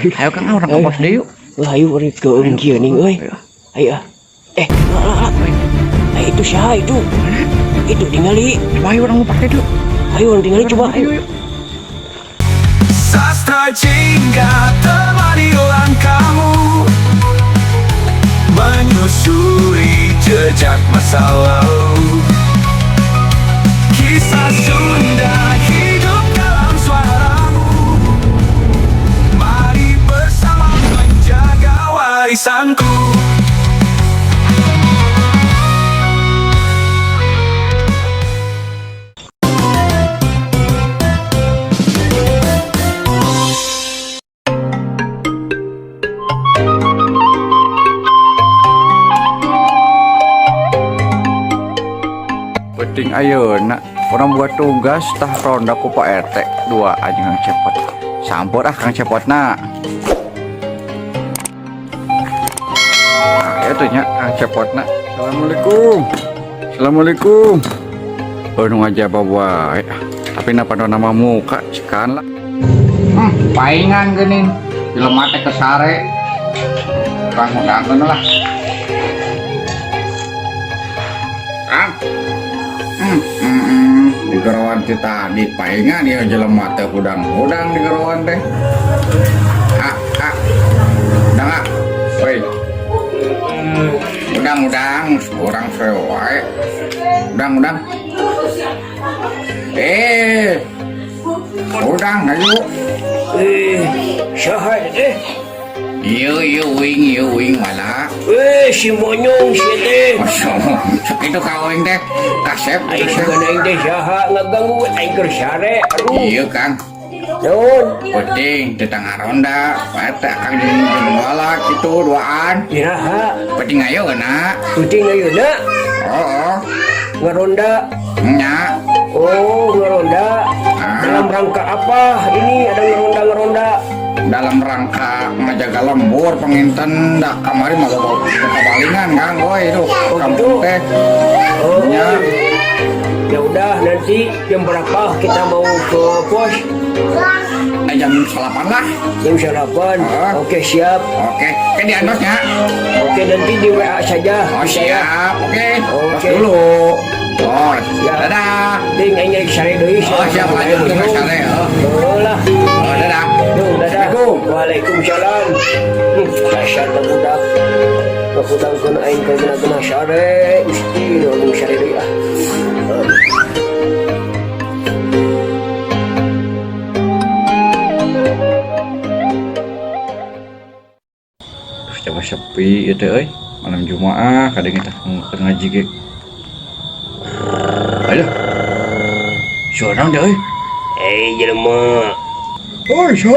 Ayo, Kang, urang ka pos deui yuk. Wah, ayo urang keueung kieu ning euy. Ayo ah. Eh, lah, lah, lah. Eh, itu siapa itu? Itu tingali. Coba ayo urang lompat itu. Ayo urang tingali coba. Ayo, yuk. Sastra Jingga temani langkahmu, menyusuri jejak masa lalu. Kisah Sunda hidup dalam suaramu. Mari bersama menjaga warisanku. Penting ayeuna urang buat tugas tah ronda ku Pak RT dua aja Kang Cepot. Sampur ah Kang Cepotna. Nah, ya tuh nya Kang Cepotna. Assalamualaikum. Assalamualaikum. Oh, nu ngajawab wae. Tapi napa nama muka sekan lah. Paingan geuning. Jelema teh kesare. Kang undangkeun lah. Kang. Di gerawan ti tadi paingan ya jelema teh hudang-hudang di gerawan teh. Ah, ah. Udang ah. Woi. Udang udang, urang soe wae. Udang udang. Eh. Udang ayo. Eh, saha teh? Ieu ieu wing ieu wing malah. Eh, si monyong si teh. Itu ka wing teh kasep. Aing sugan aing teh saha ngaganggu aing keur sare. Aduh. Iya, Kang. Naon? Penting tentang ronda, Pak RT Kang jeung jeung wala kitu duaan. Iraha? Penting ayo na. Penting ayeuna Oh, oh. ngaronda. Nya. Oh, ngaronda. Ah. Dalam rangka apa ini ada ngeronda-ngeronda? Dalam rangka ngajaga lembur panginten dah kamari mah loba kabalingan, Kang, woi itu kampung gitu. Teh. Oh. Nya. Ya udah, nanti jam berapa kita mau ke pos? Eh, jam 9 lah. Jam 9. Ah. Oke, siap. Oke, oke diantos nya. Oke, nanti di WA saja. Oh, Bisa ya? siap. Oke. Oke. Tos dulu. Oh, Ya. dadah. Ding aing rek sare deui. Oh, siap lanjut ke sare. Oh. Oh lah. Oh, dadah. Duh, dadah. Assalamualaikum. Waalaikumsalam. Dasar ta budak. Ngahudangkeun aing ka guna-guna sare, mesti urang sare deui ah. Terus coba sepi itu euy. Malam Jumaah kadang kita ngaji ge. Aduh. Suara deh euy. Eh, jelema. Oi, so.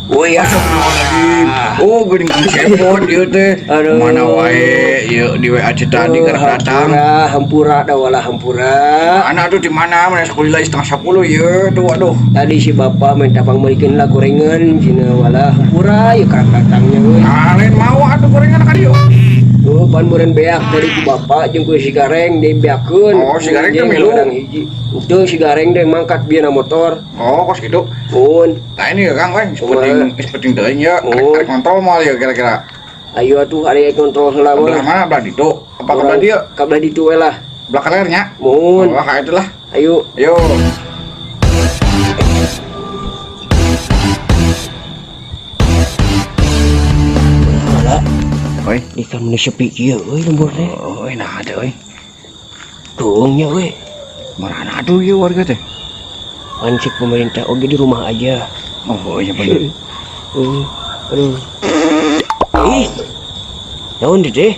Woi, Astagfirullahaladzim. Oh, geuning Kang Cepot ieu teh. Aduh. Mana wae ieu di WA tadi keur datang. Hampura, hampura dah wala hampura. Mana tuh di mana? Mana sekolah 9.30 ieu tuh aduh. Tadi si bapak minta pangmeulikeun lah gorengan, cina wala hampura, ya karek datangnya euy. Nah, lain mau atuh gorengan ka dieu. Oh, pan meureun beak tadi ku bapak jeung ku si Gareng dibeakeun. Oh, si Gareng teh milu. Kadang hiji. Itu si Gareng teh mangkat bieu na motor. Oh, kos gitu. Mun, Nah ini ya Kang, weh, penting penting teuing ya. Oh. Arek kontrol moal ya kira-kira. Ayo atuh ari kontrol heula Belah mah. mana belah ditu? Apa ke belah dieu? Ka belah ditu we lah. Belah kalernya? Mun, Oh, kayak itulah. Ayo. Ayo. Wala, Oi. ikan mun sepi kieu euy lembur teh. Oh, nah ada euy. Keungnya we. Marana atuh ieu warga teh. Pan cek pemerintah oge di rumah aja. Oh, iya bener. Aduh. Ih. Naon teh?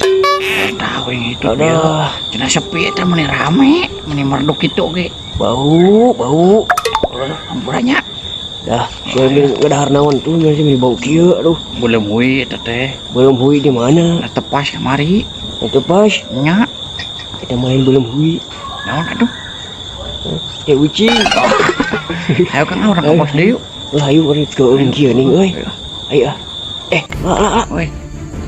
Tahu yang itu. Aduh. Cenah sepi eta meni rame, meni merduk kitu oge. Bau, bau. Ampurannya. Dah, saya ngadahar naon tuh masih beli bau kieu aduh. Belum hui eta teh. Belum hui di mana? Nah, tepas kamari. Itu pas Nya. kita main belum hui. Naon aduh. Teh ucing. Ayo Kang, urang ka pos deui yuk. Lah ayo urang keueung kieu ning euy. Ayo ah. Eh, lah lah lah. Oi,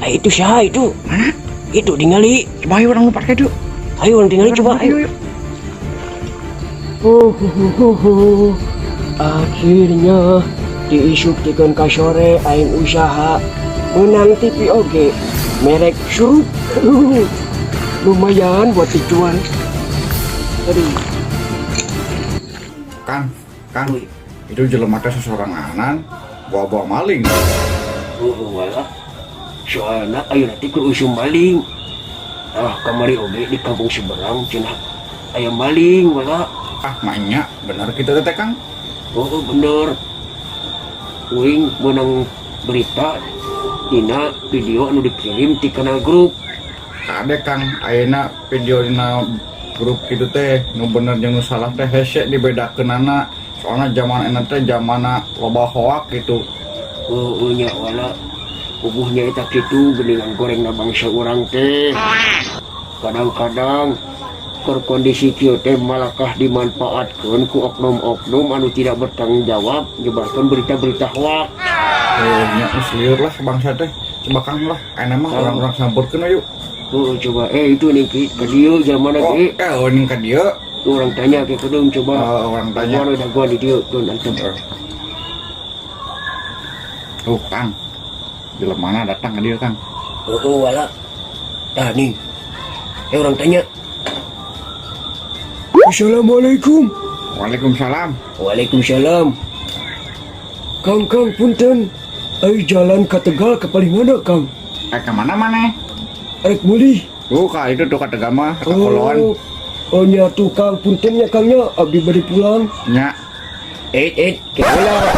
Eh, itu siapa itu? mana? Itu tingali. Coba ayo urang lompat ka ditu. Ayo urang tingali coba. Ayo, Ayo. yuk. Oh. Akhirnya diisuk tikeun ka sore aing usaha menang TV oge merek Surup. Lumayan buat dijual. Aduh. Kang, Kang, itu jelema teh sesoranganan, bawa-bawa maling. Oh, wala. Soalna ayeuna teh keur usum maling. Ah, kamari oge di kampung seberang cenah aya maling wala. Ah, maknya bener gitu teh, Kang. Oh, bener. Uing menang berita dina video anu dikirim ti kanal grup. Ada, Kang, ayeuna video dina grup gitu teh, nu bener jeung nu salah teh hese dibedakeunana. Soalnya zaman enak teh zamana loba hoak gitu. Oh, nya wala. Puguhnya eta kitu geuningan gorengna bangsa urang teh. Kadang-kadang keur kondisi kieu teh malakah dimanfaatkeun ku oknum-oknum anu tidak bertanggung jawab nyebarkeun berita-berita hoak. Eh, nya geus lieur lah bangsa teh. Coba, Kang, lah, ayeuna mah orang-orang sampeurkeun ayo. Oh, coba itu nih Ki, ke dieu jelema Oh, Ki. eh, oh, ning ka dieu. Tuh, orang tanya ke kedung coba. Oh, orang tanya. Gua udah gua di dieu tuh antep. Tuh, Kang. Jelema datang ka dieu, Kang. Oh, wala. Tah nih. Eh, orang tanya. Assalamualaikum. Waalaikumsalam. Waalaikumsalam. Kang, Kang, punten. Ai jalan ke Tegal ke paling mana, Kang? Eh, kemana mana? Arek meuli. Tuh, ka itu tuh ka Tegal mah, ka Kolon. Oh, oh nya tuh Kang, punten nya Kang nya, abdi bade pulang. Nya. Eh, eh, kela.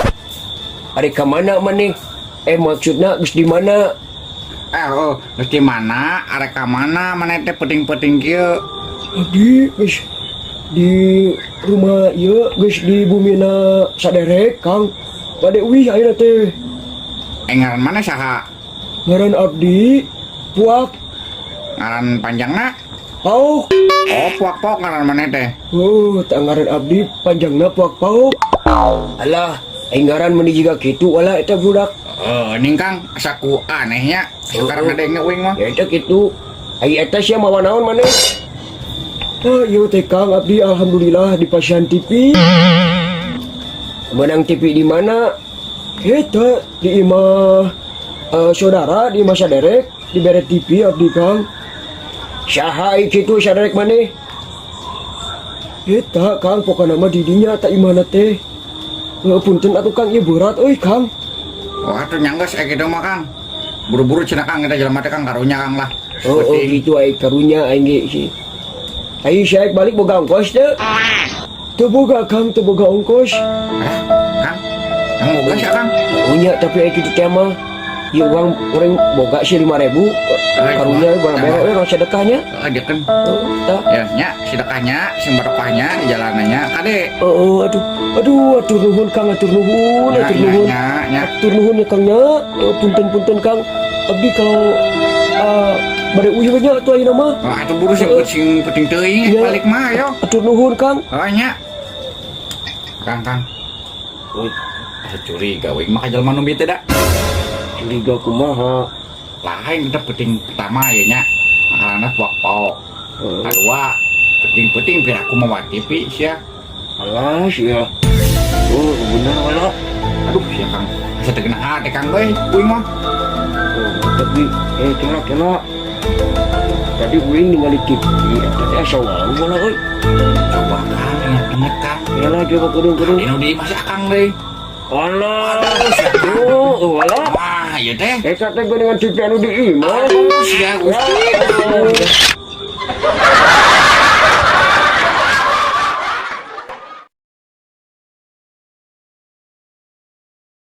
Arek ka mana maneh? Eh, maksudna geus di mana? Eh, oh, geus di mana? Arek ka mana? Mana teh penting-penting kieu? Abdi geus di rumah ieu, geus di bumina saderek, Kang. Bade uih ayeuna teh. Eh, ngaran mana saha? Ngaran abdi Puak. Ngaran panjangna? Pauk. Oh, puak-puak ngaran mana teh? Oh, tak ngaran abdi panjangna Puak Pauk. Alah, aing ngaran meuni jiga kitu wala eta budak. Eh, ning Kang, asa ku anehnya. Sekarang Oh, oh. ngadenge uing mah. Ya eta kitu. Ai eta sia mawa naon maneh? Ah, ieu teh Kang, abdi alhamdulillah di pasihan TV. Menang TV di mana? Eta di imah saudara, di imah saderek, dibere TV abdi, Kang. Saha ai kitu saderek maneh? Eta Kang, pokokna mah di dinya ta imahna teh. Punten atuh Kang, ieu berat euy, Kang. Wah, atuh nya geus eh kitu mah, Kang. Buru-buru cenah Kang kita jelema teh, Kang, karunya Kang lah. Oh, Penting. gitu ai karunya aing ge sih. Ai sia balik boga ongkos teu? Teu boga, Kang, teu boga ongkos. Eh, Kang. Yang boga sih, Kang. Karunya tapi ai kitu teh mah. Ya uang urang boga sih 5000. Karunya barang mere we urang sedekahnya. Eh, dia kan. Oh, tah. Ya, nya sedekahnya, sing barokahnya di jalanannya. Kade. Oh, aduh. Aduh, atur nuhun Kang, atur nuhun, Nya, atur nya, nuhun. Nya, nya. Atur nuhun ya Kang nya. Oh, punten-punten Kang. Abdi kalau bade uyuh nya atuh ayeuna mah. Wah, atuh buru sing sing penting teuing Ya. balik mah ayo. Atur nuhun, Kang. Oh, nya. Kang, Kang. Oi, Asa curiga uing mah ka jelema nu teh da. Curiga kumaha? Lain kita penting pertama ya nya. Makalana puak paok. Heeh. Kedua, penting-penting biar aku mau TV sia. Alah, sia. Oh, bener wala. Aduh, sia Kang. Asa teu kena hate Kang euy, uing mah. Oh, tapi eh kira kira tadi uing ningali TV eta teh asa wau wala euy. Coba Kang, ingat-ingat Kang. Yalah, coba kudung-kudung. Ini di masih Akang deui. Alah. Oh, wala. Wah, ieu teh. Eta teh dengan TV anu di imah. Aduh, sia Gusti.